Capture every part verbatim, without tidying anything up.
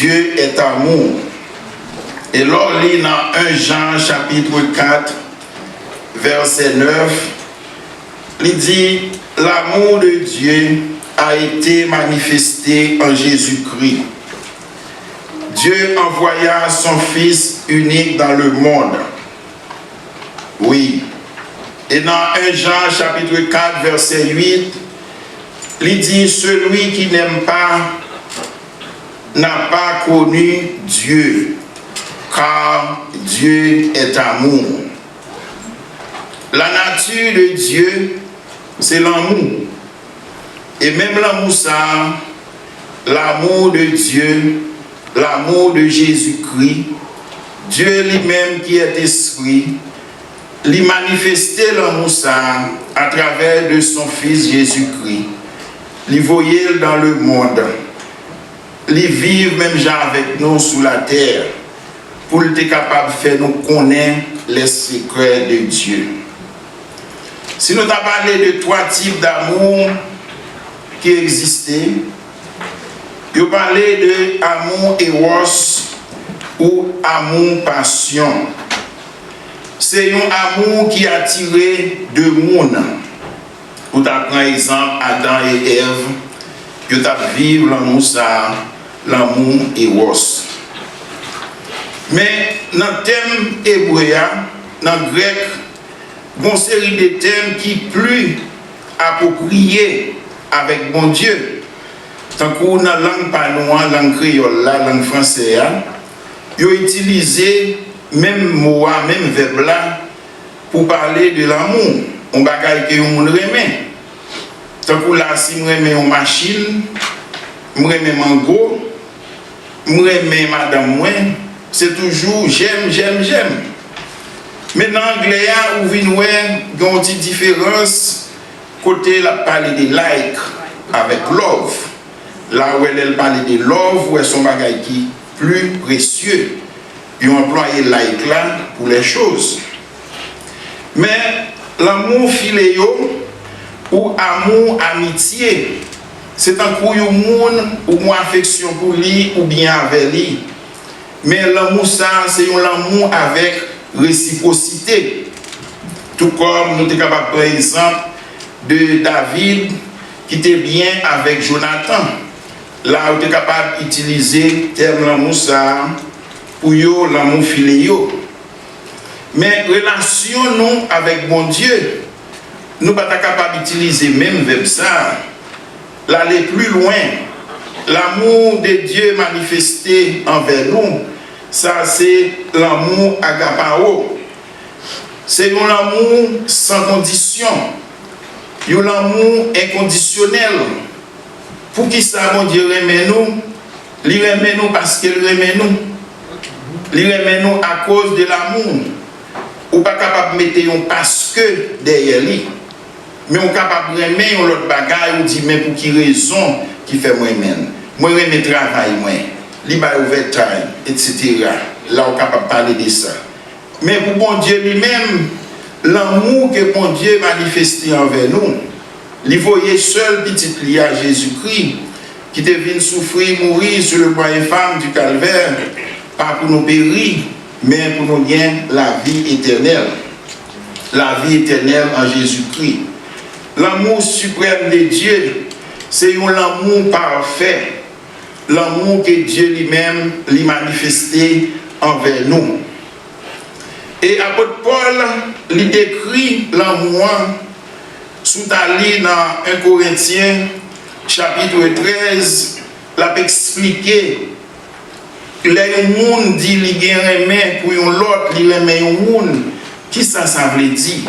Dieu est amour. E lè w li nan en Jan chapit kat, vèsè nèf, li di, l'amour de Dieu a été manifesté en Jésus-Christ. Dieu envoya son Fils unique dans le monde. Wi. E nan en Jan chapit kat vèsè uit, li di, celui qui n'aime pas n'a pas connu Dieu, car Dieu est amour. La nature de Dieu, se lanmou. E menm lanmou sa a, l'amour de Dieu, l'amour de Jésus-Christ, Dieu lui-même qui est esprit, li manifeste lanmou sa a atravè de son Fils Jésus-Christ. Li voye l dans le monde. Li viv menm jan avèk nou sou latè pou l te kapab fè nou konnen les secrets de Dieu. Si nou ta pale de twa tip d'amour ki egziste, yo pale de amour eros ou amour passion. Se yon amour ki atire de moun. Ou ta pran egzanp Adan e Èv, yo t ap viv lanmou sa a, lanmou eros. Men nan tèm ebre a, nan grèk, gon seri de tèm ki pli apwopriye avèk Bondye. Tankou nan lang pa nou an, lang kreyòl la, lang fransè a, yo itilize menm mo a, menm vèb la, pou pale de lanmou, yon bagay ke yon moun renmen. Tankou la, si m renmen yon machin, m renmen mango, m renmen madanm mwen, se toujou j'aime, j'aime, j'aime. Men nan anglè a, ou vin wè gen yon ti diferans kote l ap pale de like avèk love. La, ou wè lè l pale de love, ou wè se yon bagay ki pli presye. Yo anplwaye like la pou les choses. Men, lanmou fileo ou amour amitié, se tankou yon moun ou gon afeksyon pou li oubyen avè li. Men lanmou sa a, se yon lanmou avèk resipwosite. Tou kòm nou te kapab pran egzanp de David ki te byen avèk Jonatan. La, ou te kapab itilize tèm lanmou sa a pou yo, lanmou fileo. Men relasyon nou avèk Bondye, nou pa ta kapab itilize menm vèb sa a. L ale pli lwen. L'amour de Dieu manifesté envers nous, sa se lanmou agapao. Se yon lanmou san kondisyon, yon lanmou enkondisyonèl. Poukisa Bondye renmen nou? Li renmen nou paske l renmen nou. Li renmen nou akoz de l'amour. Ou pa kapab mete yon paske dèyè li. Men ou kapab renmen yon lòt bagay, ou di, men pou ki rezon ki fè m renmen l? Mwen renmen travay mwen. Li bay overtime, etsetera. La ou kapab pale de sa. Men pou Bondye li menm, lanmou ke Bondye manifeste anvè nou, li voye sèl Pitit li a, Jezikri, ki te vin soufri, mouri sou le bois infâme du Calvaire, pa pou nou peri, men pou nou gen lavi etènèl. Lavi etènèl an Jezikri. Lanmou siprèm de Dye, se yon lanmou pafè. Lanmou ke Dye li menm, li manifeste anvè nou. E apot Pòl, li dekri lanmou an, si w ta li nan en Korentyen, chapit trèz, l ap eksplike, lè yon moun di li gen renmen pou yon lòt, li renmen yon moun, kisa sa vle di?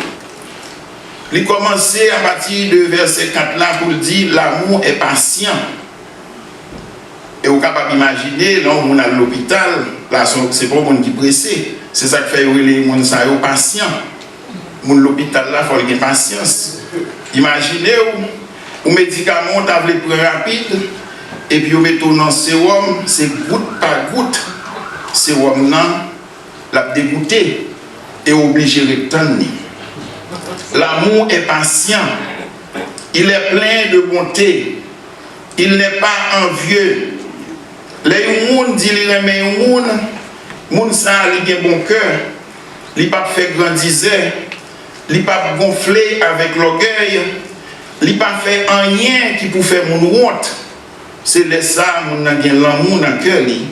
Li kòmanse apati de vèsè kat la pou l di, l'amour est patient. E ou kapab imajine, lè yon moun al lopital, la se, se pa yon moun ki prese. Se sa k fè yo rele moun sa yo pasyan. Moun lopital la, fò l gen pasyans. Imajine w, ou medikaman w ta vle pran rapid, epi yo mete w nan sewòm, se gout pa gout, sewòm nan, l ap degoute, e w oblije ret tann li. L'amour est patient, il est plein de bonté, il n'est pas envieux, Lè yon moun di li renmen yon moun, moun sa a li gen bon kè, li p ap fè grandizè, li p ap gonfle avèk lògèy, li pa fè anyen ki pou fè moun wont. Se lè sa a moun nan gen lanmou nan kè li,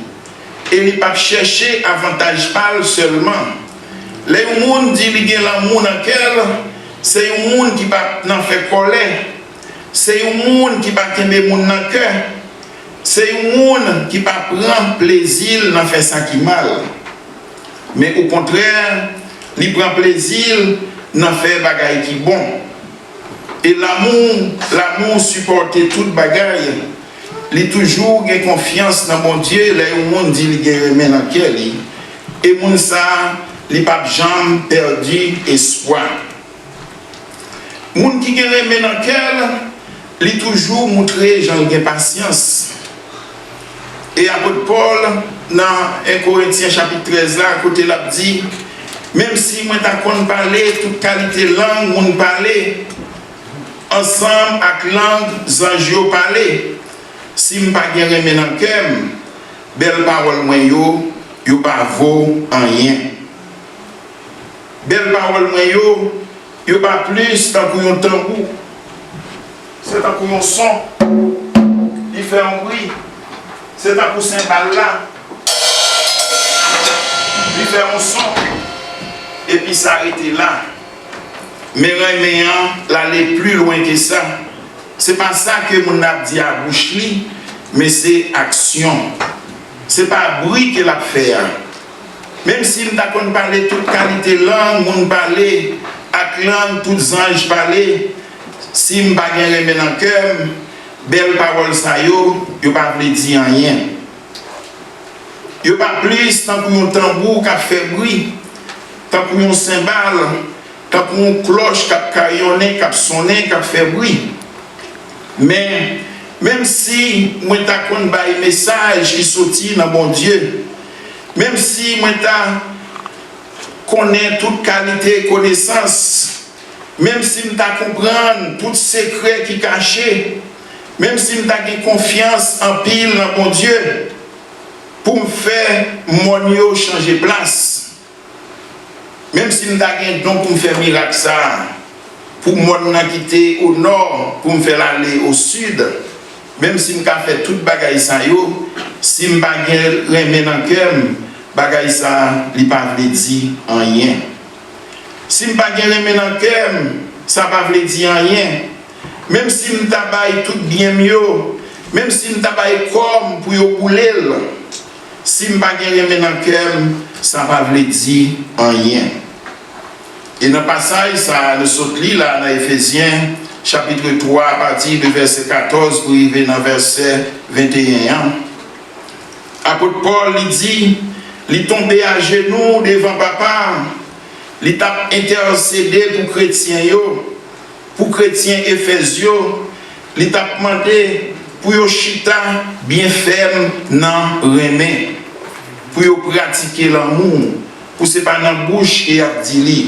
e li p ap chèche avantaj pa l sèlman. Lè yon moun di li gen lanmou nan kè l, se yon moun ki pa nan fè kòlè, se yon moun ki pa kenbe moun nan kè, se yon moun ki pa pran plezi l nan fè sa ki mal. Men okontrè, li pran plezi l nan fè bagay ki bon. E lanmou, lanmou sipòte tout bagay. Li toujou gen konfyans nan Bondye lè yon moun di li gen renmen nan kè li. E moun sa a, li p ap janm pèdi espwa. Moun ki gen renmen nan kè l, li toujou moutre jan l gen pasyans. E apot Pòl, nan en Korentyen chapit trèz la, kote l ap di, menm si mwen ta konn pale tout kalite lang moun pale, ansanm ak lang zanj yo pale, si m pa gen renmen nan kè m, bèl pawòl mwen yo, yo pa vo anyen. Bèl pawòl mwen yo, yo pa plis tankou yon tanbou. Se tankou yon son. Li fè yon bri. Se tankou senbal la. Li fè yon son. Epi sa rete la. Men renmen an, l ale pli lwen ke sa. Se pa sa ke moun nan ap di a bouch li, men se aksyon. Se pa bri ke l ap fè a. Menm si m ta konn pale tout kalite lang moun pale, ak lang tout zanj pale, si m pa gen renmen nan kè m, bèl pawòl sa yo, yo pa vle di anyen. Yo pa plis tankou yon tanbou k ap fè bri, tankou yon senbal, tankou yon klòch k ap kayonnen, k ap sonnen, k ap fè bri. Men, menm si mwen ta konn bay mesaj ki soti nan Bondye, menm si mwen ta konnen tout kalite konesans, menm si m ta konprann tout sekrè ki kache, menm si m ta gen konfyans anpil nan Bondye, pou m fè mòn yo chanje plas. Menm si m ta gen don pou m fè mirak sa a, pou mòn nan kite o nò, pou m fè l ale o sid, menm si m ka fè tout bagay sa yo, si m pa gen renmen nan kè m, bagay sa a, li pa vle di anyen. Si m pa gen renmen nan kè m, sa pa vle di anyen. Menm si m ta bay tout byen m yo, menm si m ta bay kò m pou yo boule l, si m pa gen renmen nan kè m, sa pa vle di anyen. E nan pasaj sa a nou sot li la nan Efezyen, chapit twa, apati de vèsè katòz pou rive nan vèsè venteyen an, apot Pòl, li di, li tonbe ajenou devan Papa a, li t ap entèsede pou kretyen yo, pou kretyen Efèz yo, li t ap mande pou yo chita byen fèm nan renmen, pou yo pratike lanmou, pou se pa nan bouch ke y ap di li,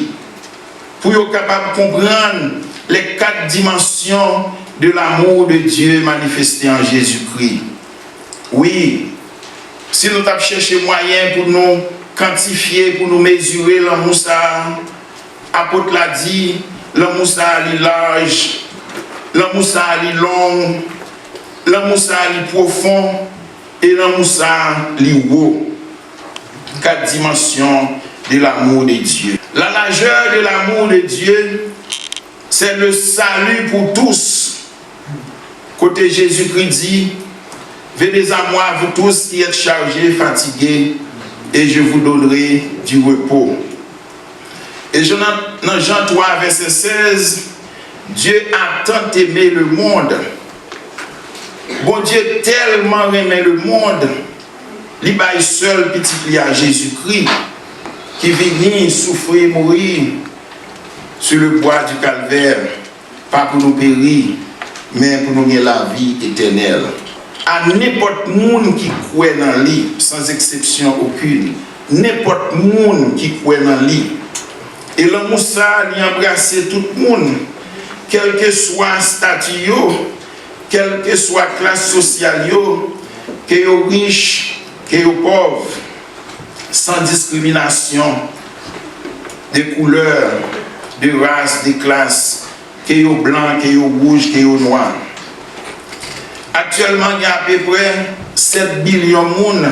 pou yo kapab konprann les quatre dimensions de l'amour de Dieu manifesté en Jésus-Christ. Wi, si nou t ap chèche mwayen pou nou kantifye, pou nou mezire lanmou sa a, apot la di, lanmou sa a li laj, lanmou sa a li long, lanmou sa a li pwofon, e lanmou sa a li wo. Quatre dimensions de l'amour de Dieu. La largeur de l'amour de Dieu, c'est le salut pour tous. Kote Jezikri di, venez à moi, vous tous qui êtes chargés, fatigués, et je vous donnerai du repos. E Jan, nan Jan twa, vèsè sèz, Dieu a tant aimé le monde. Bondye tèlman renmen lemonn, li bay sèl Pitit li a, Jezikri, ki vini soufri, mouri sou le bwa di Kalvè, pa pou nou peri, men pou nou gen lavi etènèl. A nenpòt moun ki kwè nan li, sans exception aucune, nenpòt moun ki kwè nan li. E lanmou sa a, li anbrase tout moun, kèlkeswa estati yo, kèlkeswa klas sosyal yo, Ke yo rich, ke yo pòv, san diskriminasyon de koulè, de ras, de klas, ke yo blan, ke yo wouj, ke yo nwa. Aktyèlman, gen apeprè sèt bilyon moun,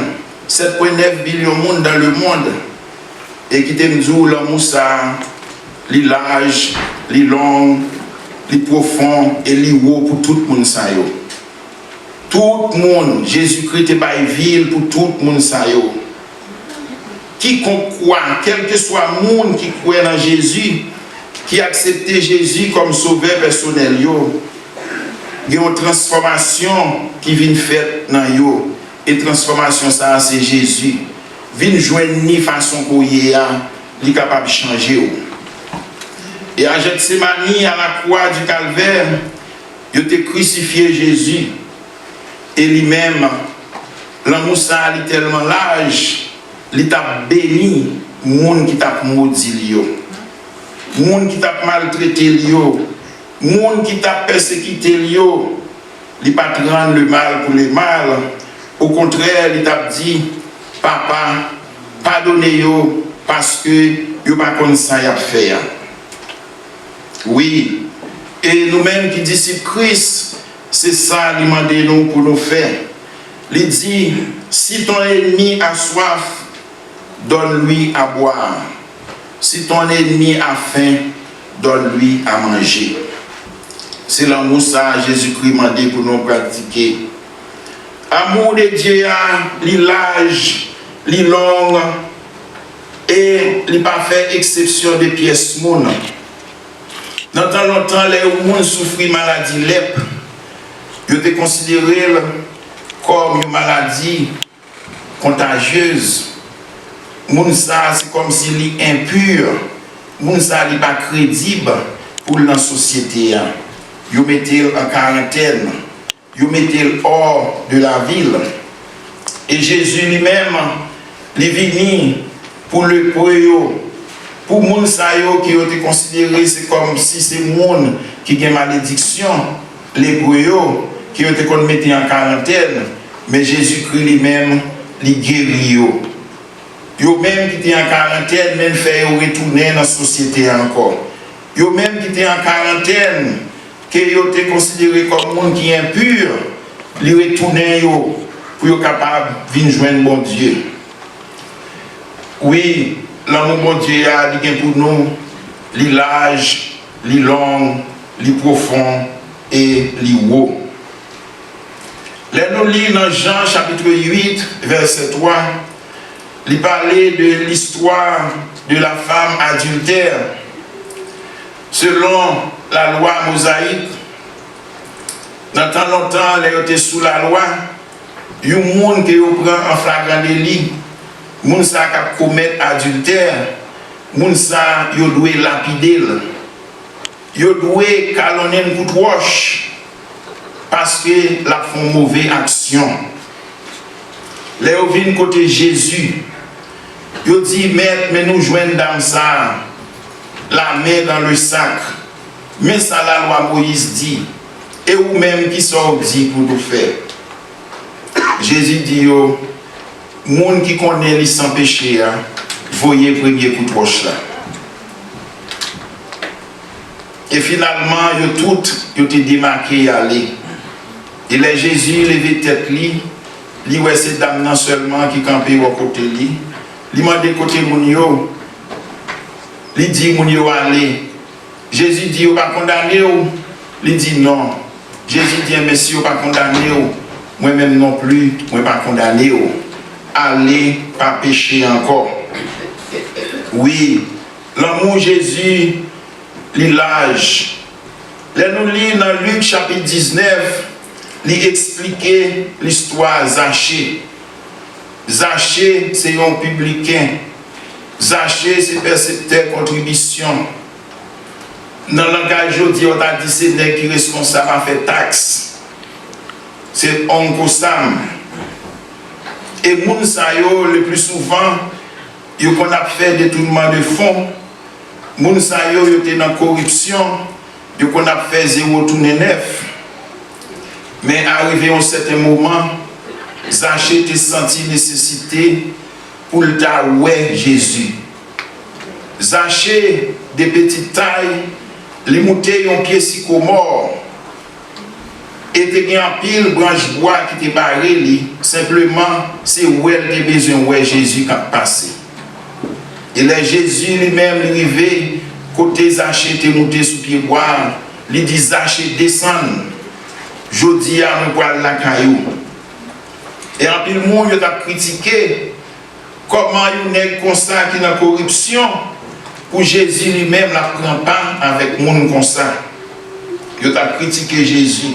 sèt pwen nèf bilyon moun dans le monde, e kite m di w, lanmou sa a, li laj, li long, li pwofon e li wo pou tout moun sa yo. Tout moun, Jezikri te bay vi l pou tout moun sa yo. Kikonk kwè, kèlkeswa moun ki kwè nan Jezi, ki aksepte Jezi kòm sovè pèsonèl yo, gen yon transfòmasyon ki vin fèt nan yo. E transfòmasyon sa a se Jezi. Vin jwenn ni fason ke w ye a, li kapab chanje w. E a Gètsemani, à la croix du Calvaire, yo te krisifye Jezi. E li menm, lanmou sa a li tèlman laj, li t ap beni moun ki t ap modi l yo, moun ki t ap maltrete l yo, moun ki t ap pèsekite l yo. Li pa t rann le mal pou le mal. Okontrè, li t ap di, Papa, padone yo, paske yo pa konn sa y ap fè a. Wi, e nou menm ki disip Kris, se sa li mande nou pou nou fè. Li di, Si ton ennemi a soif, donne-lui à boire. Si ton ennemi a faim, donne-lui à manger. Se lanmou sa a Jezikri mande pou nou pratike. Amou de Dye a, li laj, li long, e li pa fè eksepsyon de pyès moun. Nan tan lontan, lè yon moun soufri maladi lèp, yo te konsidere l kòm yon maladi kontajyez. Moun sa a, se kòmsi li enpi. Moun sa a, li pa kredib pou l nan sosyete a. Yo mete l an karantèn. Yo mete l hors de la ville. E Jezi li menm, li vini pou lepre yo, pou moun sa yo ke yo te konsidere se kòmsi se moun ki gen malediksyon, lepre yo, ke yo te konn mete an karantèn, men Jezikri li menm, li geri yo. Yo menm ki te an karantèn, men l fè yo retounen nan sosyete a ankò. Yo menm ki te an karantèn, ke yo te konsidere kòm moun ki enpi, li retounen yo pou yo kapab vin jwenn Bondye. Wi, lanmou Bondye a, li gen pou nou, li laj, li long, li pwofon e li wo. Lè nou li nan Jan chapit uit, vèsè twa, li pale de l'histoire de la femme adultère. Selon lalwa mozayik, nan tan lontan, lè yo te sou lalwa, yon moun ke yo pran an flagran deli, moun sa a k ap komèt adiltè, moun sa a, yo dwe lapide l. Yo dwe kalonnen l kout wòch, paske l ap fè yon move aksyon. Lè yo vin kote Jezi, yo di, Mèt, men nou jwenn dam sa a, la men dans le sac. Men sa lalwa Moyiz di, e ou menm, kisa w di pou nou fè? Jezi di yo, Moun ki konnen li san peche a, voye premye kout wòch la. E finalman, yo tout, yo te demake y ale. E lè Jezi leve tèt li, li wè se dam nan sèlman ki kanpe bò kote li. Li mande kote moun yo. Li di moun yo ale. Jezi di, Yo pa kondane w? Li di, Non. Jezi di, Enben, si yo pa kondane w, mwen menm non pli, mwen pa kondane w. Ale, pa peche ankò. Wi, lanmou Jezi, li laj. Lè nou li nan Lik chapit diznèf, li eksplike listwa Zache. Zache se yon pibliken. Zache se pèseptè kontribisyon. Nan langaj jodi a, w ta di se nèg ki responsab afè taks. Se Uncle Sam. E moun sa yo, le pli souvan, yo konn ap fè detounman de fon. Moun sa yo, yo te nan koripsyon, yo konn ap fè zewo tounen nèf. Men arive yon sèten moman, Zache te santi nesesite pou l ta wè Jezi. Zache, de petite taille, li moute yon pye sikomò, e te gen anpil branch bwa ki te bare li, senpleman, se wè l te bezwen wè Jezi k ap pase. E lè Jezi li menm li rive kote Zache te moute sou pye bwa a, li di, Zache, desann. Jodi a, mwen pral lakay ou. E anpil moun yo t ap kritike kòman yon nèg konsa ki nan koripsyon, pou Jezi li menm l ap pran pa avèk moun konsa. Yo t ap kritike Jezi.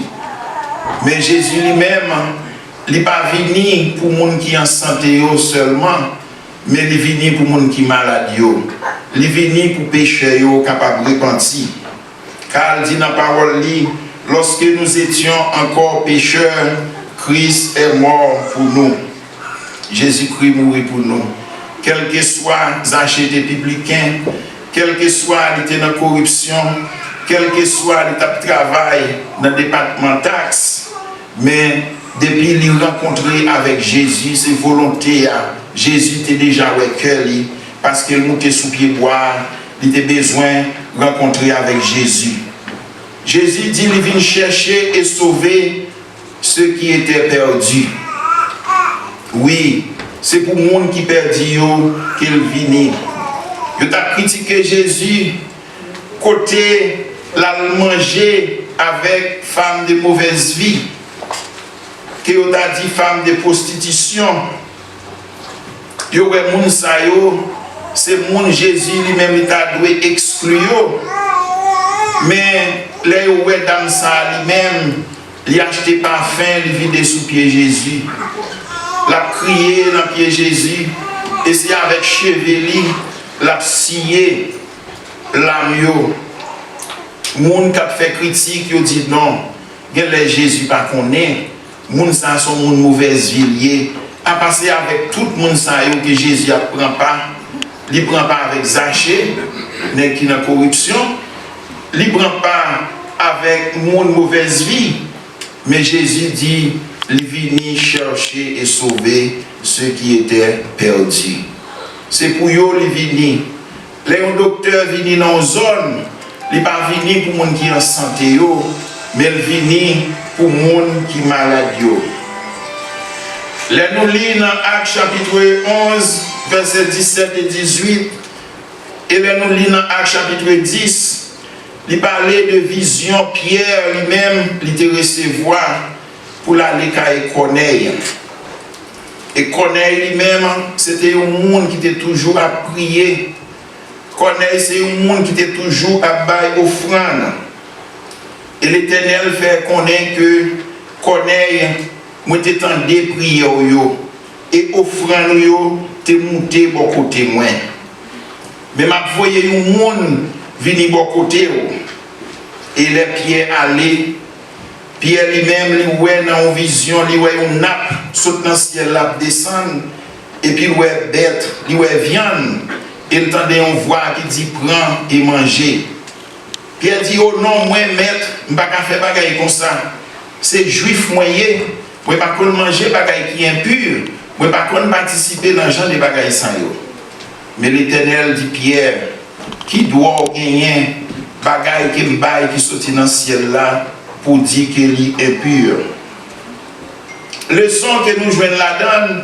Men Jezi li menm, li pa vini pou moun ki an sante yo sèlman, men li vini pou moun ki malad yo. Li vini pou pechè yo kapab repanti. Ka l di nan pawòl li, Lorsque nous étions encore pécheurs, Christ est mort pour nous. Jezikri mouri pou nou. Kèlkeswa Zache te pibliken, kèlkeswa li te nan koripsyon, kèlkeswa li t ap travay nan depatman taks, men depi li rankontre avèk Jezi, se volonte a, Jezi te deja wè kè li, paske l moute sou pye bwa a, li te bezwen rankontre avèk Jezi. Jezi di li vin chèche e sove ceux qui étaient perdus. Wi, se pou moun ki pèdi yo ke l vini. Yo t ap kritike Jezi kote l al manje avèk femme de mauvaise vie, ke yo ta di femme de prostitution. Yo wè moun sa yo, se moun Jezi li menm li ta dwe ekskli yo. Men lè yo wè dam sa a li menm, li achte pafen, li vide sou pye Jezi. L ap kriye nan pye Jezi, e se avèk cheve li l ap siye lam yo. Moun k ap fè kritik yo di non, genlè Jezi pa konnen, moun sa a se yon moun movèz vi l ye. Apa se avèk tout moun sa yo ke Jezi ap pran pa? Li pran pa avèk Zache, nèg ki nan koripsyon. Li pran pa avèk moun movèz vi. Men Jezi di, li vini chèche e sove ceux qui étaient perdus. Se pou yo li vini. Lè yon doktè vini nan yon zòn, li pa vini pou moun ki an sante yo, men l vini pou moun ki malad yo. Lè nou li nan Ak chapit onz, vèsè disèt e dizuit, e lè nou li nan Ak chapit dis, li pale de vizyon Pyè li menm li te resevwa pou l ale kay Kònèy. E Kònèy li menm, se te yon moun ki te toujou ap priye. Kònèy se yon moun ki te toujou ap bay ofrann. E Letènèl fè konnen ke, Kònèy, mwen te tande priyè w yo, e ofrann ou yo te moute bò kote mwen. Men m ap voye yon moun vini bò kote w. E lè Pyè ale, Pyè li menm, li wè nan yon vizyon, li wè yon nap sot nan syèl la ap desann, epi l wè bèt, li wè vyann, e l tande yon vwa ki di, pran e manje. Pyè di, o non, mwen, Mèt, m pa ka fè bagay konsa. Se Jwif mwen ye, mwen pa konn manje bagay ki enpi, mwen pa konn patisipe nan jan de bagay sa yo. Men Letènèl di Pyè, ki dwa w genyen bagay ke m bay ki soti nan syèl la pou di ke li enpi? Leson ke nou jwenn ladan l,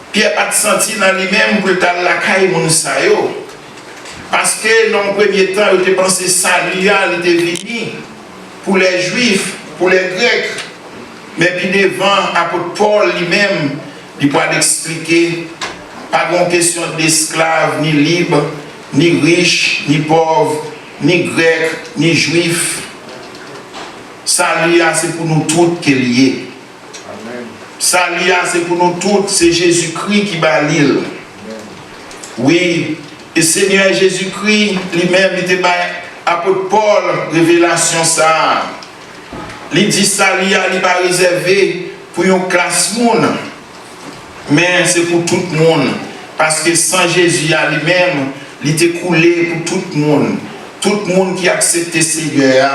Pyè pa t santi nan li menm pou l t al lakay moun sa yo. Paske nan yon premye tan, yo te panse sali a, li te vini pou lè Jwif, pou lè Grèk. Men pi devan, apot Pòl li menm, li pral eksplike, pa gen yon kesyon d esklav, ni lib, ni rich, ni pòv, ni Grèk, ni Jwif. Sali a, se pou nou tout ke l ye. Sali a se pou nou tout, se Jezikri ki ba li l. Wi, e Senyè Jezikri li menm, li te bay apot Pòl revelasyon sa a. Li di sali a, li pa rezève pou yon klas moun, men se pou tout moun, paske san Jezi a li menm, li te koule pou tout moun. Tout moun ki aksepte Senyè a,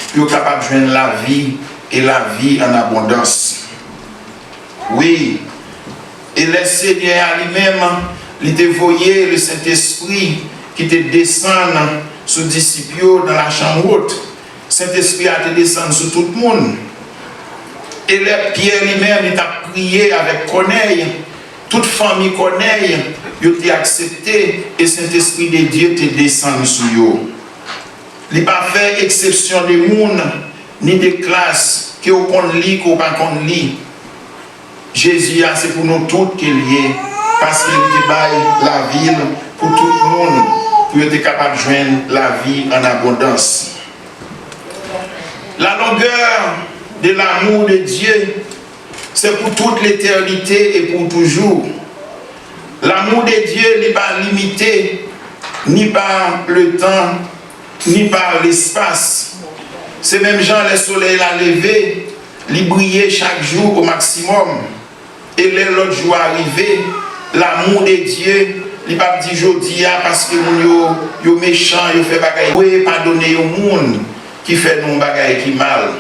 pou yo kapab jwenn lavi, e lavi an abondans. Wi, E lè Senyè a li menm, li te voye le Sentespri ki te desann sou disip yo nan lachanm wot. Sentespri a te desann sou tout moun. E lè Pyè li menm, li t ap priye avèk Kònèy, tout fanmi Kònèy, yo te aksepte, e Sentespri de Dye te desann sou yo. Li pa fè eksepsyon de moun, ni de klas, ke w konn li, ke w pa konn li. Jezi a se pou nou tout ke l ye, paske li te bay lavi l pou tout moun, pou yo te kapab jwenn lavi an abondans. La longueur de l'amour de Dieu, c'est pour toute l'éternité et pour toujours. L'amour de Dieu n'est pas limité, ni par le temps, ni par l'espace. Se menm jan lè solèy la leve, li briye chak jou o maksimòm. E lè lòt jou a rive, l'amour de Dieu, li p ap di jodi a paske moun yo, yo mechan, yo fè bagay. Dwe padone yon moun ki fè nou yon bagay ki mal.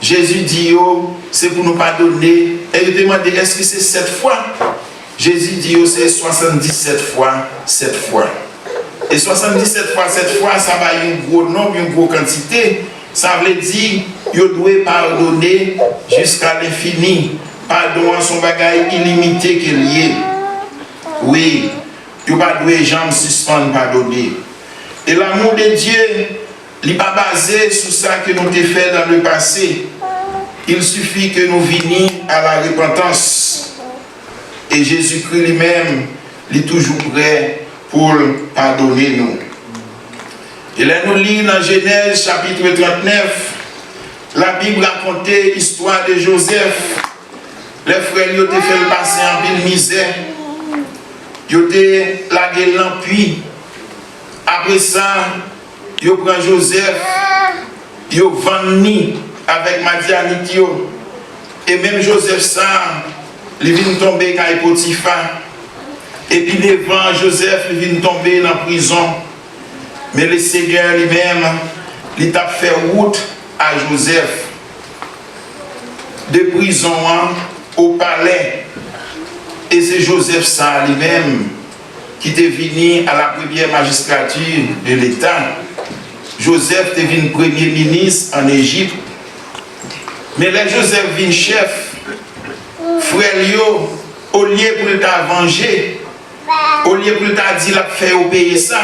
Jezi di yo, se pou nou padone. E yo te mande, èske se sèt fwa? Jezi di yo, se swasanndisèt fwa, sèt fwa. E swasanndisèt fwa, sèt fwa, sa bay yon gwo nonb, yon gwo kantite. Sa vle di, yo dwe padone jiska lenfini. Padon an se yon bagay ilimite ke l ye. Wi, yo pa dwe janm sispann padone. E l'amour de Dieu, li pa baze sou sa ke nou te fè dans le passé. Il suffit ke nou vini à la repentance. E Jezikri li menm, li toujou prè pou l padone nou. E lè nou li nan Jenèz chapit trannèf, Labib rakonte istwa de Jozèf. Lè frè l yo te fè l pase anpil mizè, yo te lage l nan pui. Apre sa, yo pran Jozèf, yo vann li avèk Madyanit yo. E menm Jozèf sa a, li vin tonbe kay Potifa. E pi devan, Jozèf li vin tonbe nan prizon. Men Lesenyè li menm, li t ap fè wout a Jozèf de prizon an o palè. E se Jozèf sa a li menm ki te vini à la première magistrature de l'État. Jozèf te vin premye minis ann Ejip. Men lè Jozèf vin chèf, frè l yo, olye pou l ta vanje, olye pou l ta di l ap fè yo peye sa,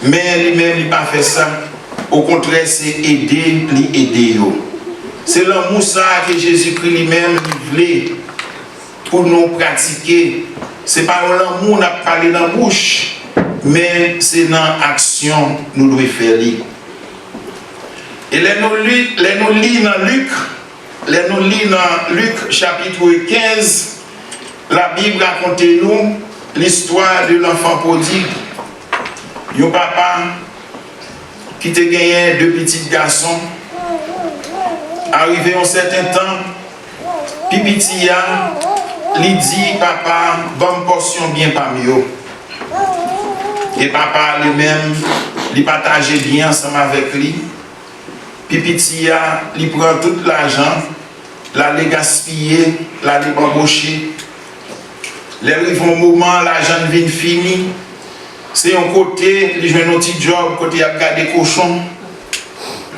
men li menm li pa fè sa. Okontrè, se ede li ede yo. Se lanmou sa a ke Jezikri li menm li vle pou nou pratike. Se pa yon lanmou n ap pale nan bouch, men se nan aksyon nou dwe fè li. E lè nou li, lè nou li nan Lik, lè nou li nan Lik chapit kenz, Labib rakonte nou l'histoire de l'enfant prodigue. Yon papa ki te genyen de pitit gason, arive yon sèten tan, pi piti a, li di, "Papa, ban m pòsyon byen pa m yo." E papa a li menm, li pataje byen ansanm avèk li. Pi piti a, li pran tout lajan, l ale gaspiye, l ale banboche. Lè l rive yon moman, lajan l vin fini, se yon kote, li jwenn yon ti djòb kote y ap gade kochon.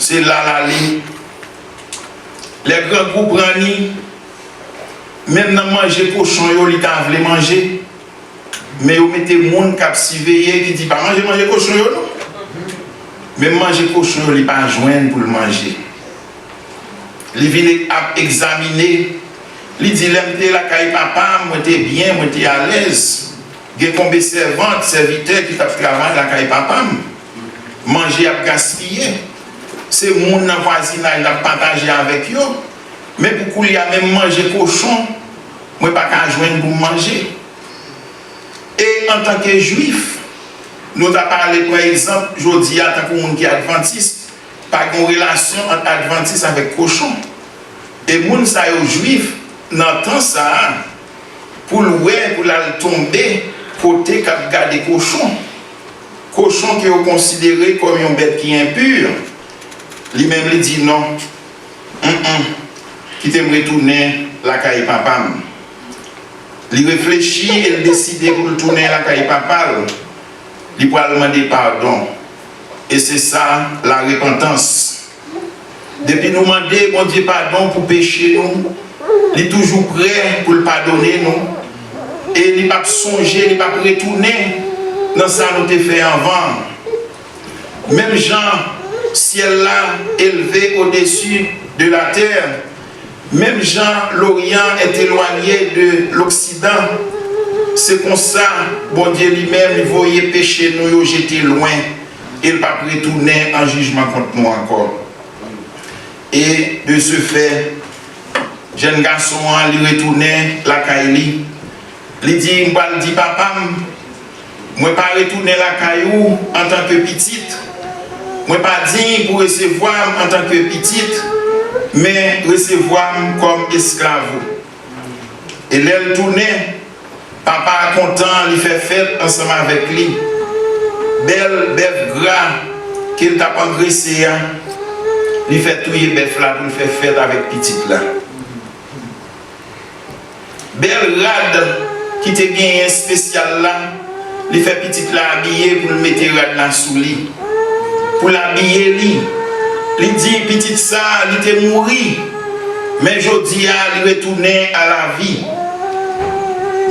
Se la l ale. Lè grangou pran li, menm nan manje kochon yo, li ta vle manje. Men yo mete moun k ap siveye ki di, "Pa manje manje kochon yo non." Menm manje kochon yo, li pa jwenn pou l manje. Li vin ap egzamine. Li di, "Lè m te lakay papa m, mwen te byen, mwen te alèz. Gen konbe sèvant, sèvitè ki t ap travay lakay papa m. Manje ap gaspiye. Se moun nan vwazinaj l ap pataje avèk yo. Men pou koulye a, menm manje kochon, mwen pa ka jwenn pou m manje." E antanke Jwif, nou ta pale, pa egzanp, jodi a, tankou moun ki advantis, pa gen relasyon ant advantis avèk kochon. E moun sa yo Jwif, nan tan sa a, pou l wè, pou l al tonbe kote k ap gade kochon. Kochon ke yo konsidere kòm yon bèt ki enpi, li menm li di, "Non, mm, mm, kite m retounen lakay papa m." Li reflechi e l deside pou l tounen lakay papa l. Li pral mande padon. E se sa, larepantans. Depi nou mande Bondye padon pou peche nou, li toujou prè pou l padone nou. E li p ap sonje, li p ap retounen nan sa nou te fè anvan. Menm jan syèl la elve odesi de latè, menm jan Loryan est éloigné de l'Occident, se konsa Bondye li menm li voye peche nou yo jete lwen, e l p ap retounen an jijman kont nou ankò. E de ce fait, jèn gason an, li retounen lakay li. Li di, "M pral di papa m, mwen pa retounen lakay ou antanke pitit. Mwen pa diy pou resevwa m antanke pitit, men resevwa m kòm esklav ou." E lè l tounen, papa a kontan, li fè fèt ansanm avèk li. Bèl bèf gra ke l t ap angrese a, li fè touye bèf la pou l fè fèt avèk pitit la. Bèl rad ki te genyen espesyal la, li fè pitit la abiye pou l mete rad la sou li, pou l abiye li. Li di pitit sa a, li te mouri, men jodi a, li retounen a lavi.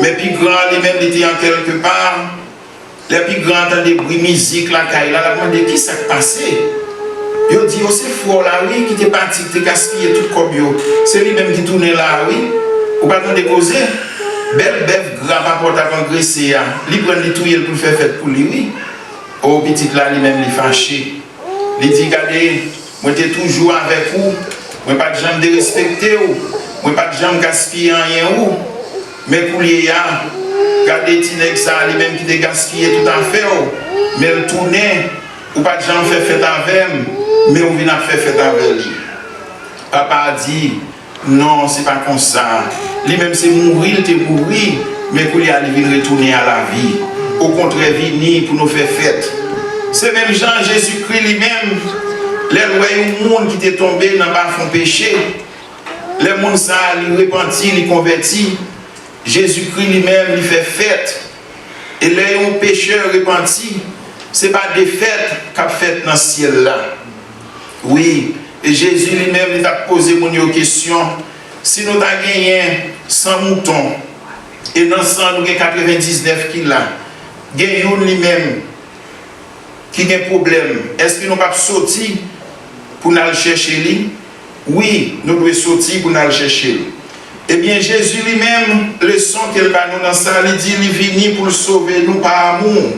Men pi gran an, li menm, li te an kèlke pa. Lè pi gran an tande bri mizik lakay la, l ap mande, "Ki sa k pase?" Yo di, "O, se frè w la, wi, ki te pati, ki te gaspiye tout kòb yo. Se li menm ki tounen la a, wi. Ou pa tande koze? Bèl bèf gra papa w t ap angrese a, li pran l, li touye l pou l fè fèt pou li, wi." O, pitit la, li menm, li fache. Li di, "Gade, mwen te toujou avèk ou, mwen pa t janm derespekte w, mwen pa t janm gaspiye anyen ou. Men koulye a, gade ti nèg sa a, li menm ki te gaspiye tout afè w, men l tounen, ou pa t janm fè fèt avè m, men ou vin ap fè fèt avè li." Papa a di, "Non, se pa konsa. Li menm se mouri l te mouri, men koulye a li vin retounen a lavi. Okontrè, vini pou nou fè fèt." Se menm jan Jezikri li menm, lè l wè yon moun ki te tonbe nan bafon peche, lè moun sa a li repanti, li konvèti, Jezikri li menm li fè fèt. E lè yon pechè repanti, se pa defèt k ap fèt nan syèl la. Wi, e Jezi li menm, li t ap poze moun yo kesyon, si nou ta genyen san mouton, e nan san nou gen katrevendiznèf ki la, gen youn li menm ki gen pwoblèm, èske nou p ap soti pou n al chèche li? Wi, nou dwe soti pou n al chèche l. Ebyen, Jezi li menm, leson ke l ba nou nan sa, li di li vini pou l sove nou pa amou.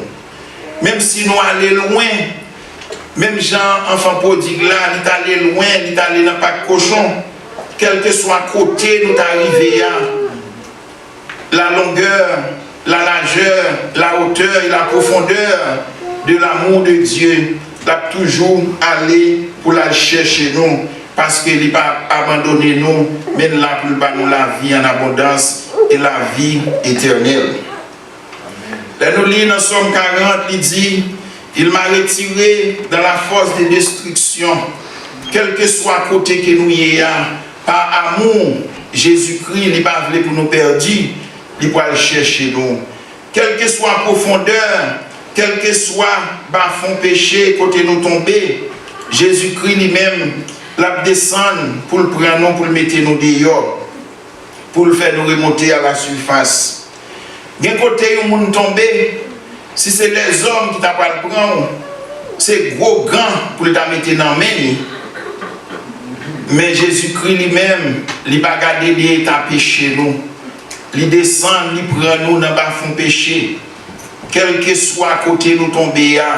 Menm si nou ale lwen, menm jan anfan pwodig la, li t ale lwen, li t ale nan pak kochon, kèlkeswa kote nou ta rive a, la longueur, la largeur, la hauteur et la profondeur de l'amour de Dieu, l ap toujou ale pou l al chèche nou, paske li pa abandone nou, men l la pou l ba nou lavi an abondans e lavi etènèl. Lè nou li nan Sòm karant, li di, Il m'a retiré dans la fosse de destruction. Kèlkeswa kote ke nou ye a, pa amou Jezikri, li pa vle pou nou pèdi, li pral chèche nou. Kèlkeswa pwofondè, kèlkeswa bafon peche kote nou tonbe, Jezikri li menm, l ap desann pou l pran nou, pou l mete nou deyò, pou l fè nou remonte a la sifas. Gen kote yon moun tonbe, si se lèzòm ki ta pral pran w, se gwo gan pou l ta mete nan men li. Men Jezikri li menm, li pa gade de eta peche nou. Li desann, li pran nou nan bafon peche. Kèlkeswa kote nou tonbe a,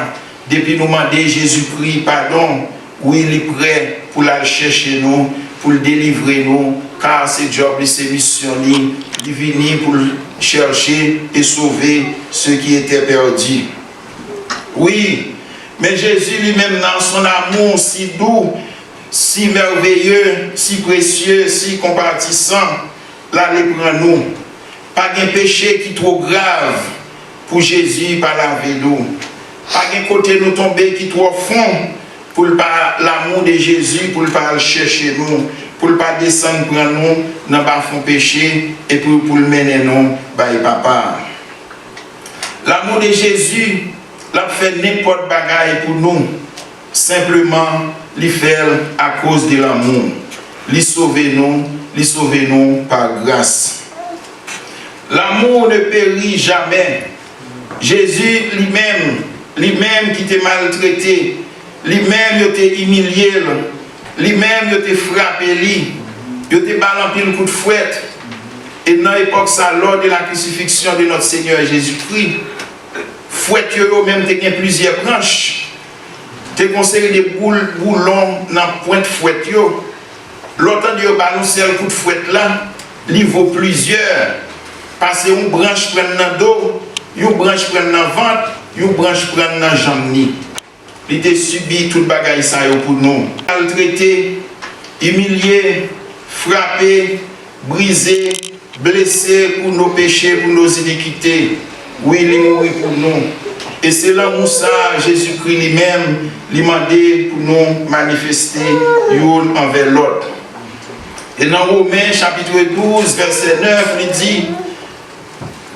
depi nou mande Jezikri padon, wi, li prè pou l al chèche nou, pou l delivre nou, ka se djòb li, se misyon li, li vini pou l chèche e sove ceux qui étaient perdus. Wi, men Jezi li menm nan son amour si doux, si merveilleux, si précieux, si compatissant, l ale pran nou. Pa gen peche ki twò grav pou Jezi pa lave nou. Pa gen kote nou tonbe ki twò fon pou l pa, l'amour de Jésus, pou l pa al chèche nou. pou l pa desann pran nou nan bafon peche, epi pou l mennen nou bay Papa a. Lanmou de Jezi, l ap fè nenpòt bagay pou nou. Senpleman, li fè l akoz de lanmou. Li sove nou, li sove nou pa gras. L'amour ne périt jamais. Jezi li menm, li menm ki te maltrete, li menm yo te imilye l, li menm yo te frape li, yo te ba l anpil kout fwèt. E nan epòk sa, lors de la crucifixion de notre Seigneur Jésus-Christ, fwèt yo, yo menm te gen plizyè branch. Te gen yon seri de boul, boulon nan pwent fwèt yo. Lè w tande yo ba l yon sèl kout fwèt la, li vo plizyè. Pase yon branch pran nan do, yon branch pran nan vant, yon branch pran nan janm ni. Li te sibi tout bagay sa yo pou nou. Maltrete, imilye, frape, brize, blese pour nos péchés, pour nos iniquités. Wi, li mouri pou nou. E se lanmou sa a, Jezikri li menm, li mande pou nou manifeste youn anvè lòt. E nan Women, chapitre douze, vèsè nèf, li di,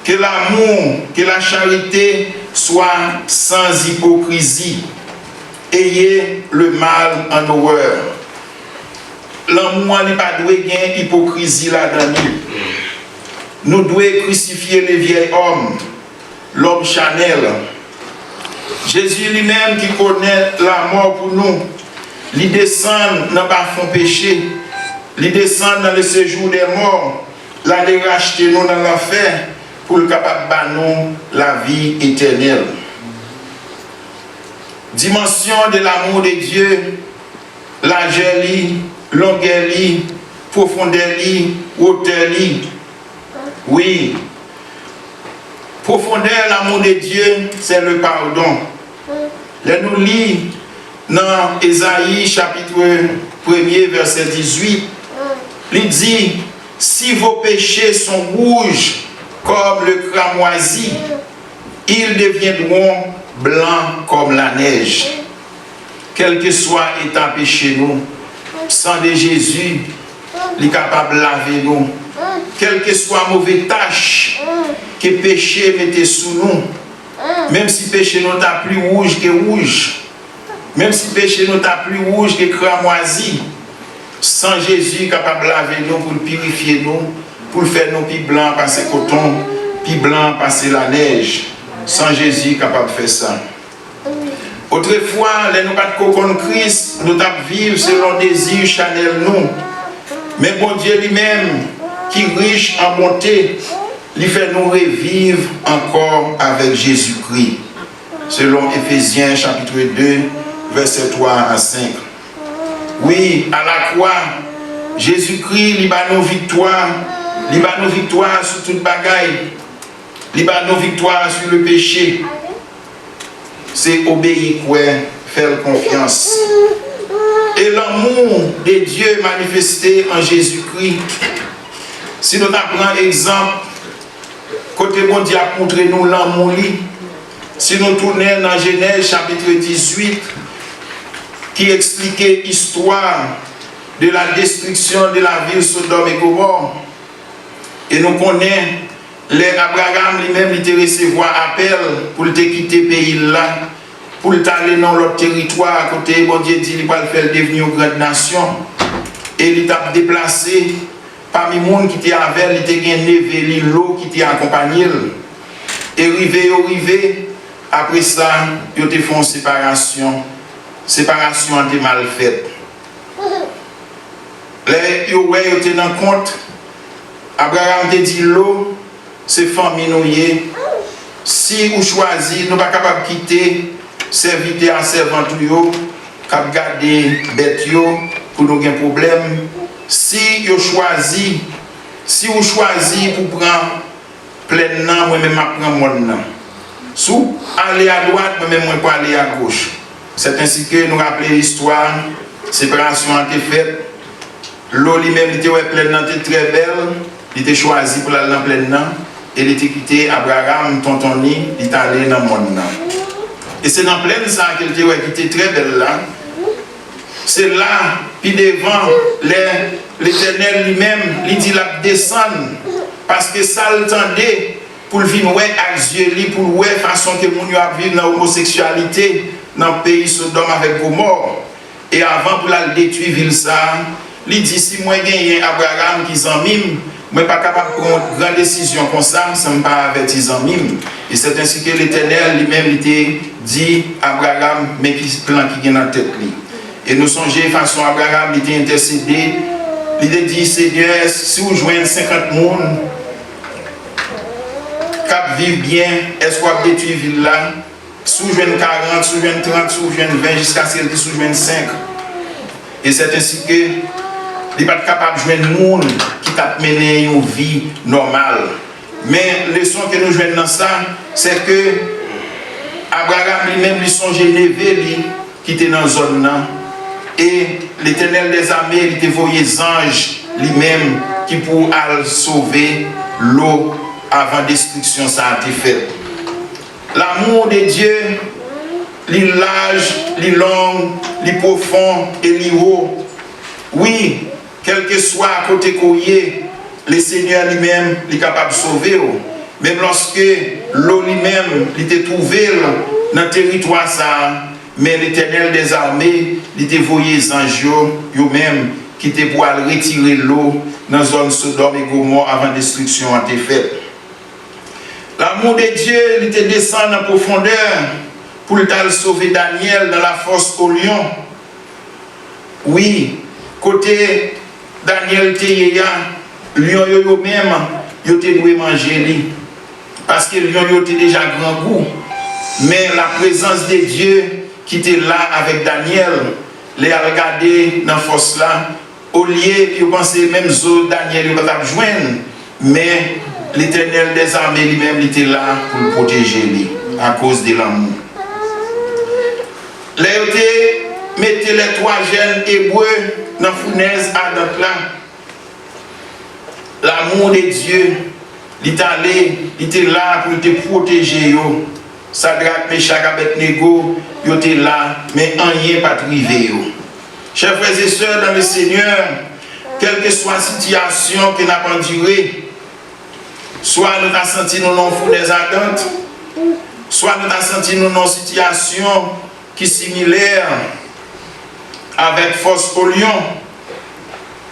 Que l'amour, que la charité soit sans hypocrisie. Ayez le mal en horreur. Lanmou an, li pa dwe gen ipokrizi ladan li. Nou dwe krisifye le vieil homme, l'homme charnel. Jezi li menm ki konnen lanmò pou nou, li desann nan bafon peche, li desann nan le séjour des morts, l ale rachte nou nan lanfè pou l kapab ba nou lavi etènèl. Dimansyon de l'amour de Dieu, lajè li, longè li, pwofondè li, wotè li. Wi, pwofondè l'amour de Dieu, c'est le pardon. Lè nou li nan Ezayi, chapitre premye, vèsè dizuit, li di, Si vos péchés sont rouges comme le cramoisi, ils deviendront blancs comme la neige. Kèlkeswa eta peche nou, san de Jezi, li kapab lave nou. Kèlkeswa move tach ke peche mete sou nou, menm si peche nou ta pli wouj ke wouj, menm si peche nou ta pli wouj ke kramwazi, san Jezi kapab lave nou, pou l pirifye nou, pou l fè nou pi blan pase koton, pi blan pase lanèj. San Jezi kapab fè sa. Otrefwa, lè nou pa t ko konn Kris, nou t ap viv selon dezi chanèl nou. Men Bondye li menm, ki rich an bonte, li fè nou reviv ankò avèk Jezikri. Selon Efezyen chapitre de, vèsè twa a senk. Wi, alakwa, Jezikri, li ba nou viktwa, li ba nou viktwa sou tout bagay. Li ba nou viktwa sou le peche. Se obeyi, kwè, fè l konfyans. E lanmou de Dye manifeste an Jezikri. Si nou ta pran egzanp, kote Bondye ap montre nou lanmou li, si nou tounen nan Jenèz chapitre dizuit, ki eksplike istwa de la destruction de la ville Sodome et Gomorrhe, e nou konnen lè Abraram li menm li te resevwa apèl pou l te kite peyi l la, pou l t ale nan yon lòt teritwa kote Bondye di li pral fè l devni yon grand nasyon, e li t ap deplase, pami moun ki te avè l, li te gen neve li Lo ki te akonpanye l. E rive yo rive, apre sa, yo te fè yon separasyon. Separasyon an te mal fèt. Lè yo wè yo te nan kont, Abraram te di Lo, se fanmi nou ye. Si ou chwazi, nou pa kapab kite sèvitè a sèvant ou yo k ap gade bèt yo pou nou gen pwoblèm. Si yo chwazi, si ou chwazi pou pran plèn nan, mwen menm m ap pran mòn nan. Si w ale adwat, mwen menm mwen prale agoch. Sèt ensi ke nou raple istwa, separasyon an te fèt. Lo li menm li te wè plèn nan te trè bèl, li te chwazi pou l al nan plèn nan, e li te kite Abraram, tonton ni, li t ale nan mòn nan. E se nan plèn sa a ke l te wè ki te trè bèl la. Se la, pi devan, lè Letènèl li menm, li di l ap desann, paske sa l tande, pou l vin wè ak zye li, pou l wè fason ke moun yo ap viv nan omoseksyalite nan peyi Sodòm avèk Gomò. E avan pou l al detwi vil sa a, li di, "Si mwen genyen Abraram ki zanmi m, mwen pa kapab pran yon gran desizyon konsa san m pa avèti zanmi m." E sèt ensi ke Letènèl li menm li te di Abraram men ki plan ki gen nan tèt li. E nou sonje fason Abraram li te entèsede, li te di, "Senyè, si w jwenn senkant moun k ap viv byen, èske w ap detwi vil la? Si w jwenn karant, si w jwenn trant, si w jwenn ven, jiskaske l di si w jwenn senk." E sèt ensi ke li pa t kapab jwenn moun ki t ap mennen yon vi nòmal. Men leson ke nou jwenn nan sa, se ke Abraram li menm li sonje neve li ki te nan zòn nan. E Letènèl dèzame li te voye zanj li menm ki pou al sove Lo avan destriksyon sa a te fèt. L'amour de Dieu, li laj, li long, li pwofon e li wo. Wi, kèlkeswa kote ke w ye, Lesenyè li menm, li kapab sove w. Menm lòske Lo li menm, li te twouve l nan teritwa sa a, men Letènèl dèzame, li te voye zanj yo, yo menm, ki te pou al retire Lo nan zòn Sodòm e Gomò avan destriksyon an te fèt. L'amour de Dieu, li te desann an pwofondè pou l t al sove Danyèl dans la fosse aux lions. Wi, kote Danyèl te ye a, lyon yo, yo menm, yo te dwe manje li. Paske lyon yo te deja grangou. Men la prezans de Dye ki te la avèk Danyèl, lè y al gade nan fòs la, olye yo panse menm zo Danyèl yo pa t ap jwenn, men Letènèl dèzame li menm, li te la pou l pwoteje li akoz de lanmou. Lè yo te mete les trois jeunes hébreux nan founèz adant la, l'amour de Dieu, li t ale, li te la pou l te pwoteje yo. Sadrak, Mechak, Abèdnego, yo te la, men anyen pa t rive yo. Chers frères et sœurs dans le Seigneur, kèlkeswa sitiyasyon ke n ap andire, swa nou ta santi nou nan yon founèz adant, swa nou ta santi nou nan yon sitiyasyon ki similè avèk fòs o lyon,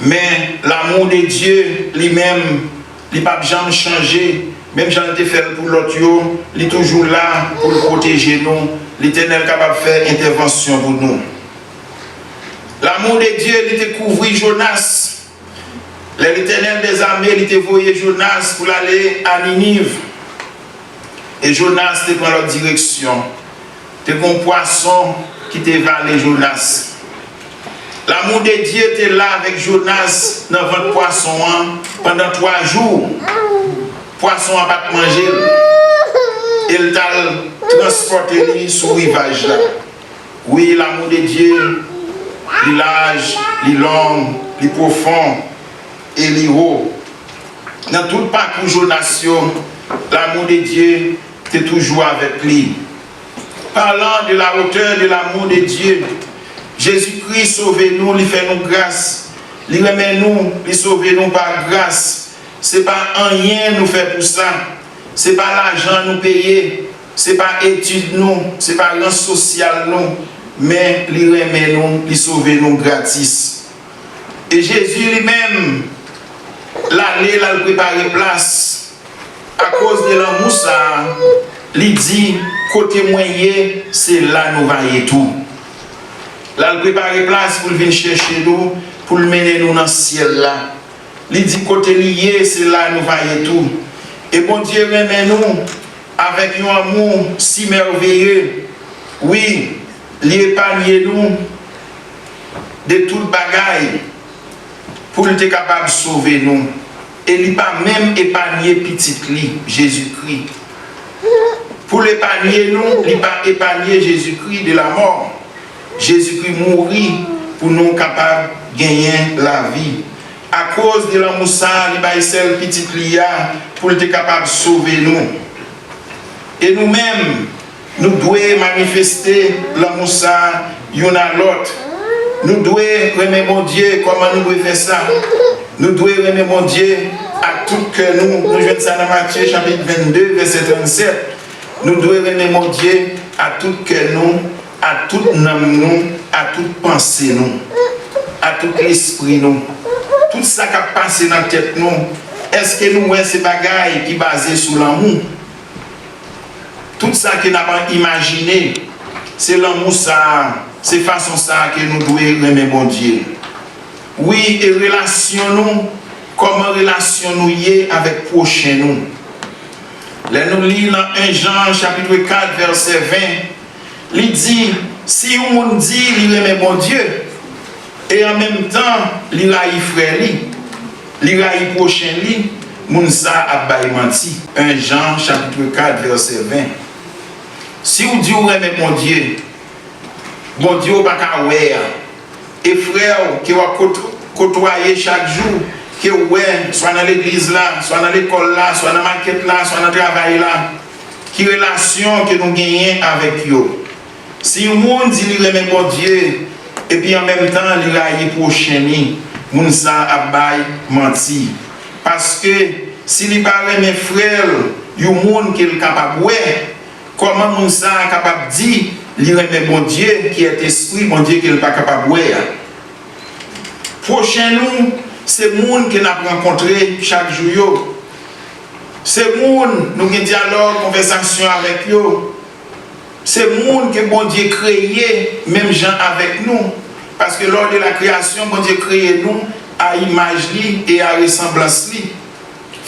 men l'amour de Dieu li menm, li p ap janm chanje. Menm jan l te fè l pou lòt yo, li toujou la pou l pwoteje nou. Letènèl kapab fè entèvansyon pou nou. L'amour de Dieu, li te kouvri Jonas. Lè Letènèl dèzame, li te voye Jonas pou l ale a Niniv. E Jonas te pran lòt direksyon. Te gen yon pwason ki te vale Jonas. L'amour de Dieu te la avèk Jonas nan vant pwason an pandan twa jou. Pwason an pa t manje l. E l t al transpòte li sou rivaj la. Wi, l'amour de Dieu, li laj, li long, li pwofon e li wo. Nan tout pakou Jonas yo, l'amour de Dieu te toujou avèk li. Parlant de la hauteur de l'amour de Dieu, Jezikri sove nou, li fè nou gras. Li renmen nou, li sove nou pa gras. Se pa anyen nou fè pou sa. Se pa lajan nou peye. Se pa etid nou. Se pa rans sosyal nou. Men li renmen nou, li sove nou gratis. E Jezi li menm, l ale, l al prepare plas. Akoz de lanmou sa a, li di, "Kote mwen ye, se la nou va ye tou." L al prepare plas pou l vin chèche nou, pou l mennen nou nan syèl la. Li di, "Kote li ye, se la nou va ye tou." E Bondye renmen nou avèk yon amou si mèveye. Wi, li epanye nou de tout bagay pou l te kapab sove nou. E li pa menm epanye pitit li, Jezikri. Pou l epanye nou, li pa epanye Jezikri de lamò. Jezikri mouri pou nou kapab genyen lavi. Akoz de lanmou sa a, li bay sèl pitit li a pou l te kapab sove nou. E nou menm, nou dwe manifeste lanmou sa a youn a lòt. Nou dwe renmen Bondye. Kòman nou dwe fè sa? Nou dwe renmen Bondye ak tout kè nou. Nou jwenn sa nan Matye chapit vennde, vèsè trannsèt. Nou dwe renmen Bondye ak tout kè nou, ak tout nanm nou, ak tout panse nou, ak tout lespri nou. Tout sa k ap pase nan tèt nou, èske nou wè se bagay ki baze sou lanmou? Tout sa ke n ap imajine, se lanmou sa a, se fason sa a ke nou dwe renmen Bondye. Wi, e relasyon nou, kòman relasyon nou ye avèk pwochen nou? Lè nou li nan en Jan chapit kat vèsè ven, li di, si yon moun di li renmen Bondye, e an menm tan li rayi frè li, li rayi pwochen li, moun sa a ap bay manti. En Jan chapit kat vèsè ven. Si w di w renmen Bondye, Bondye w pa ka wè a, e frè w ke w ap kot- kotwaye chak jou, ke w wè, swa nan legliz la, swa nan lekòl la, swa nan makèt la, swa nan travay la, ki relasyon ke nou genyen avèk yo? Si yon moun di li renmen Bondye, epi an menm tan li rayi pwochen li, moun sa a ap bay manti. Paske si li pa renmen frè l, yon moun ke l kapab wè, kòman moun sa a kapab di li renmen Bondye, ki èt espri, Bondye ke l pa kapab wè a? Pwochen nou, se moun ke n ap rankontre chak jou yo. Se moun nou gen dyalòg, konvèsasyon avèk yo. Se moun ke Bondye kreye menm jan avèk nou. Paske lò de la kreyasyon, Bondye kreye nou a imaj li e a resanblans li.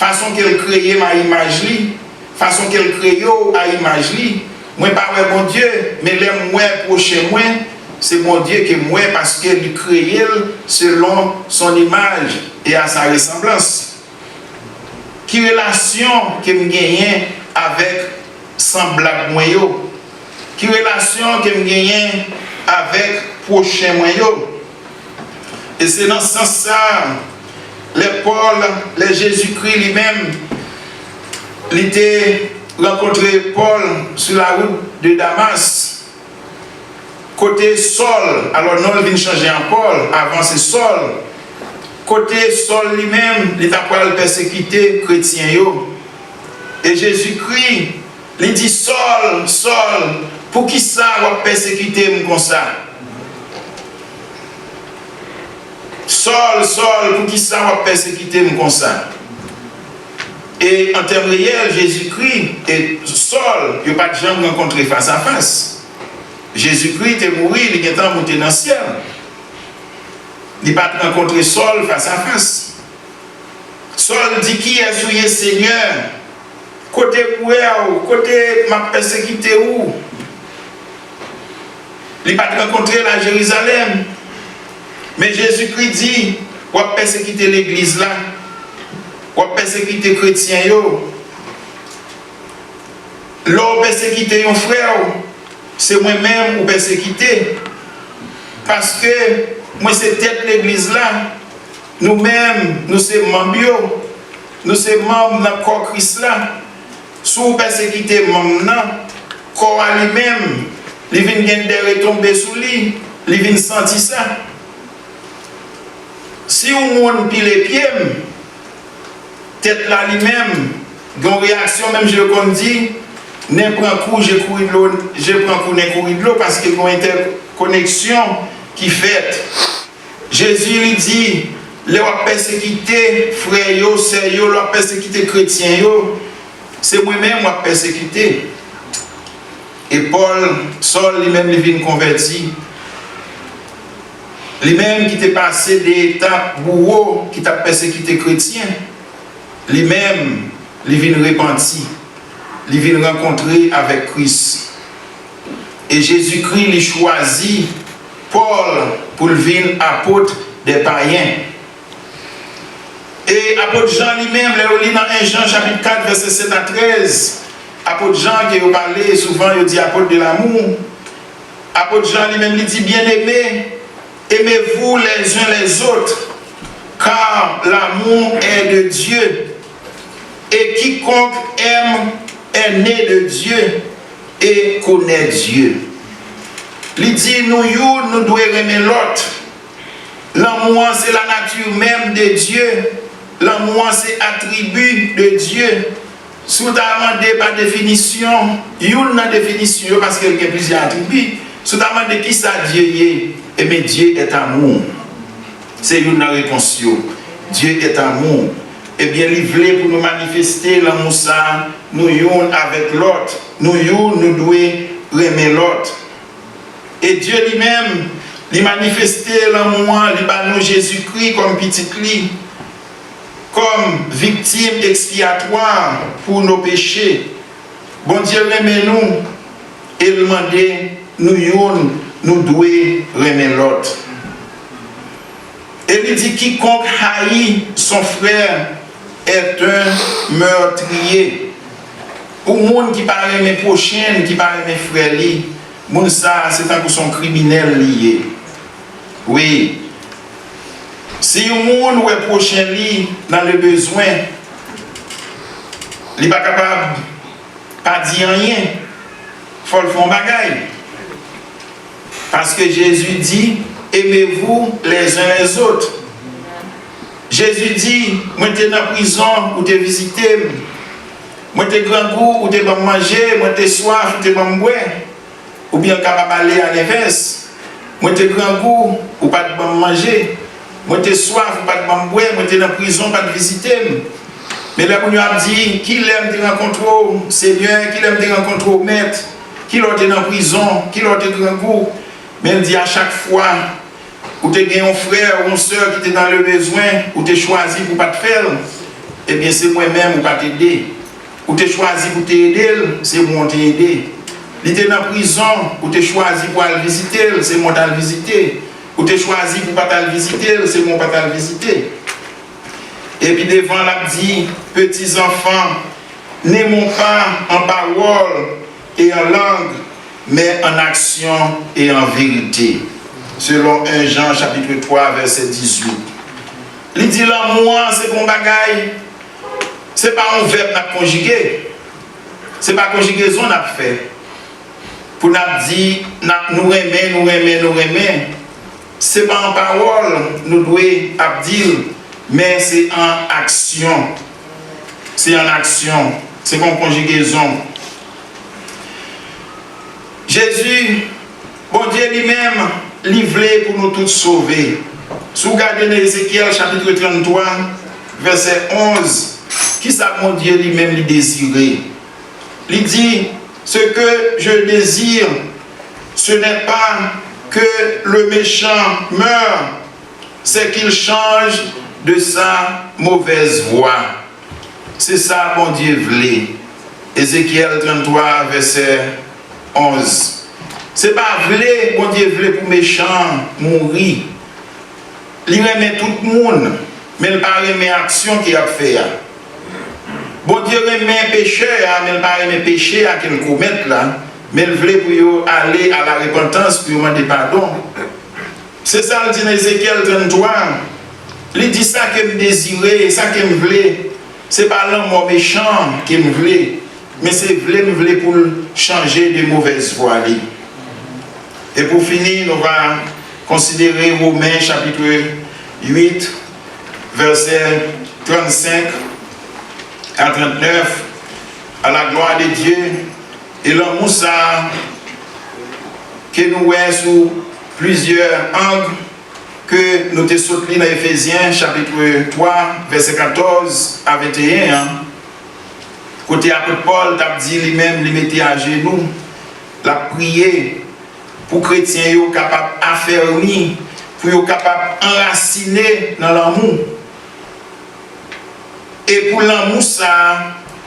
Fason ke l kreye m a imaj li, fason ke l kreye w a imaj li. Mwen pa wè Bondye, men lè m wè pwochen mwen, se Bondye ke m wè paske li kreye l selon son imaj e a sa resanblans. Ki relasyon ke m genyen avèk sanblab mwen yo? Ki relasyon ke m genyen avèk pwochen mwen yo? E se nan sans sa a, lè Pòl, lè Jezikri li menm, li te rankontre Pòl sou la wout de Damas, kote Sòl, alò non l vin chanje an Pòl, avan se Sòl, kote Sòl li menm, li ta pral pèsekite kretyen yo. E Jezikri, li di, Sòl, Sòl, poukisa w ap pèsekite m konsa? Sòl, Sòl, poukisa w ap pèsekite m konsa? E an tèm reyèl, Jezikri e Sòl, yo pa t janm rankontre fas a fas. Jezikri te mouri, li gentan moute nan syèl. Li pa t rankontre Sòl fas a fas. Sòl di, kiyès ou ye, Senyè? Kote m wè w? Kote m ap pèsekite ou? Li pa t rankontre l a Jerizalèm. Men Jezikri di, w ap pèsekite legliz la, w ap pèsekite kretyen yo. Lè w pèsekite yon frè w, se mwen menm ou pèsekite. Paske mwen se tèt legliz la. Nou menm, nou se manm yo. Nou se manm nan kò Kris la. Si w pèsekite manm nan, kò a li menm, li vin gen de retonbe sou li, li vin santi sa. Si yon moun pile pye m, tèt la li menm, gen yon reyaksyon, menm jan yo konn di, nen pran kou, je kouri dlo, je pran kou, nen kouri dlo, paske gen yon entèkoneksyon ki fèt. Jezi, li di, lè w ap pèsekite frè yo, sè yo, lè w ap pèsekite kretyen yo, se mwen menm w ap pèsekite. E Pòl, Sòl, li menm, li vin konvèti. Li menm ki te pase de etap bouwo ki t ap pèsekite kretyen, li menm, li vin repanti. Li vin rankontre avèk Kris. E Jezikri, li chwazi Pòl pou l vin apot dè payen. E apot Jan li menm, lè w li nan en Jan chapit kat, vèsè sèt a trèz, apot Jan ke yo pale souvan, yo di apot de l'amour. Apot Jan li menm, li di, Bien-aimés, aimez-vous les uns les autres, car l'amour est de Dieu. Et quiconque aime est né de Dieu et connaît Dieu. Li di nou youn, nou dwe renmen lòt. Lanmou an se lanati menm de Dye. Lanmou an se atribi de Dye. Si w ta mande pa definisyon, youn nan definisyon yo, paske l gen plizyè atribi, si w ta mande kisa Dye ye, ebyen, Dieu est amour. Se youn nan repons yo. Dieu est amour. Ebyen, li vle pou nou manifeste lanmou sa a, nou youn avèk lòt. Nou youn, nou dwe renmen lòt. E Dye li menm, li manifeste lanmou an, li ba nou Jezikri kòm pitit li, kòm viktim ekspiyatwa pou nou peche. Bondye renmen nou e l mande nou youn, nou dwe renmen lòt. E li di, quiconque haït son frère est un meurtrier. Ou moun ki pa renmen pwochen l, ki pa renmen frè li, moun sa a se tankou se yon kriminèl li ye. Wi. Si yon moun wè pwochen li nan le bezwen, li pa kapab pa di anyen. Fò l fè yon bagay. Paske Jezi di, aimez-vous les uns les autres. Jezi di, mwen te nan prizon, ou te vizite m. Mwen te grangou, ou te ban m manje, mwen te swaf, ou te ban m bwè. Oubyen l kapab ale alenvès. Mwen te grangou, ou pa t ban m manje. Mwen te swaf, ou pa t ban m bwè. Mwen te nan prizon, ou pa t vizite m. Men lè moun yo ap di, kilè m te rankontre w, Senyè, kilè m te rankontre w, Mèt? Kilè w te nan prizon? Kilè w te grangou? Men l di, a chak fwa ou te gen yon frè ou yon sè ki te nan le bezwen, ou te chwazi pou w pa t fè l, ebyen, se mwen menm ou pa t ede. Ou te chwazi pou te ede l, se mwen w te ede. Li te nan prizon, ou te chwazi pou al vizite l, se mwen w t al vizite. Ou te chwazi pou pa t al vizite l, se mwen w pa t al vizite. Epi devan l ap di, petits enfants, n'aimons pas en parole et en langue, mais en action et en vérité. Selon un Jean chapitre trois, verset dix-huit. Li di lanmou an se pa yon bagay, se pa yon vèb n ap konjige. Se pa konjigezon n ap fè. Pou n ap di, n ap, nou renmen, nou renmen, nou renmen. Se pa an pawòl nou dwe ap di l, men se an aksyon. Se an aksyon. Se pa yon konjigezon. Jezi, Bondye li menm, li vle pou nou tout sove. Si w gade nan Ezekyèl chapitre trannntwa, vèsè onz, kisa Bondye li menm li dezire? Li di, ce que je désire, ce n'est pas que le méchant meure, c'est qu'il change de sa mauvaise voie. Se sa Bondye vle. Ezekyèl trannntwa, vèsè onz. Se pa vle, Bondye vle pou mechan an mouri. Li renmen tout moun, men l pa renmen aksyon ke y ap fè a. Bondye renmen pechè a, men l pa renmen peche a ke l komèt la, men l vle pou yo ale a la repantans, pou yo mande padon. Se sa l di nan Ezekyèl trannntwa. Li di, sa ke m dezire, sa ke m vle, se pa lanmò mechan an ke m vle, men se vle m vle pou l chanje de movèz vwa li. E pou fini, nou va konsidere Women chapitre uit, vèsè trannsenk a trannèf, à la gloire de Dieu. E lanmou sa a ke nou wè sou plizyè ang, ke nou te sot li nan Efezyen, chapitre twa, vèsè katòz a venteyen an, kote apot Pòl t ap di li menm, li mete ajenou, l ap priye pou kretyen yo kapab afèmi, pou yo kapab anrasine nan lanmou. E pou lanmou sa a,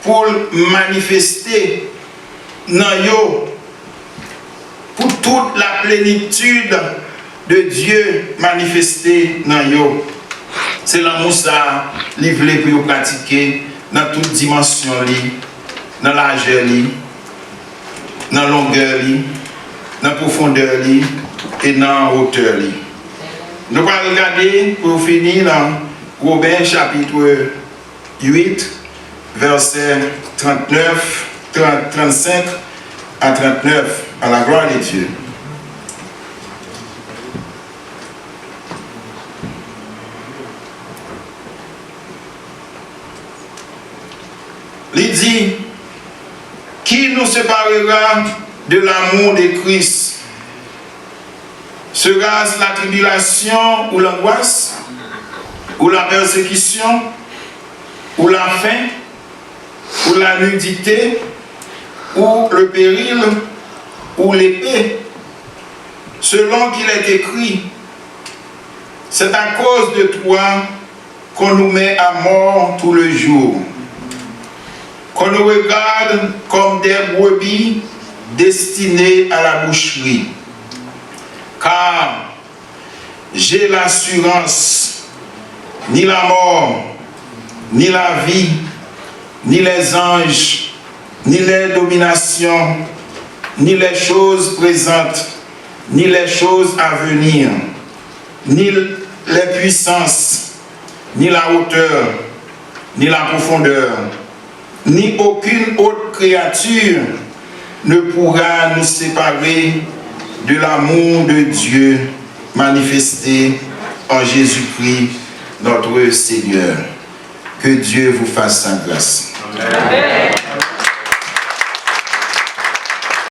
pou l manifeste nan yo, pou tout la plénitude de Dieu manifeste nan yo. Se lanmou sa a li vle pou yo pratike nan tout dimansyon li, nan lajè li, nan longè li, nan pwofondè li e nan wotè li. Nou pral gade pou fini nan Women chapitre uit, vèsè trannèf, trant, trannsenk a trannèf, à la gloire de Dieu. Qui nous séparera de l'amour de Christ? Sera-ce la tribulation ou l'angoisse, ou la persécution, ou la faim, ou la nudité, ou le péril, ou l'épée? Selon qu'il est écrit, c'est à cause de toi qu'on nous met à mort tout le jour, qu'on nous regarde comme des brebis destinées à la boucherie. Car j'ai l'assurance, ni la mort, ni la vie, ni les anges, ni les dominations, ni les choses présentes, ni les choses à venir, ni les puissances, ni la hauteur, ni la profondeur, ni aucune autre créature ne pourra nous séparer de l'amour de Dieu manifesté en Jésus-Christ, notre Seigneur. Que Dieu vous fasse sa grâce.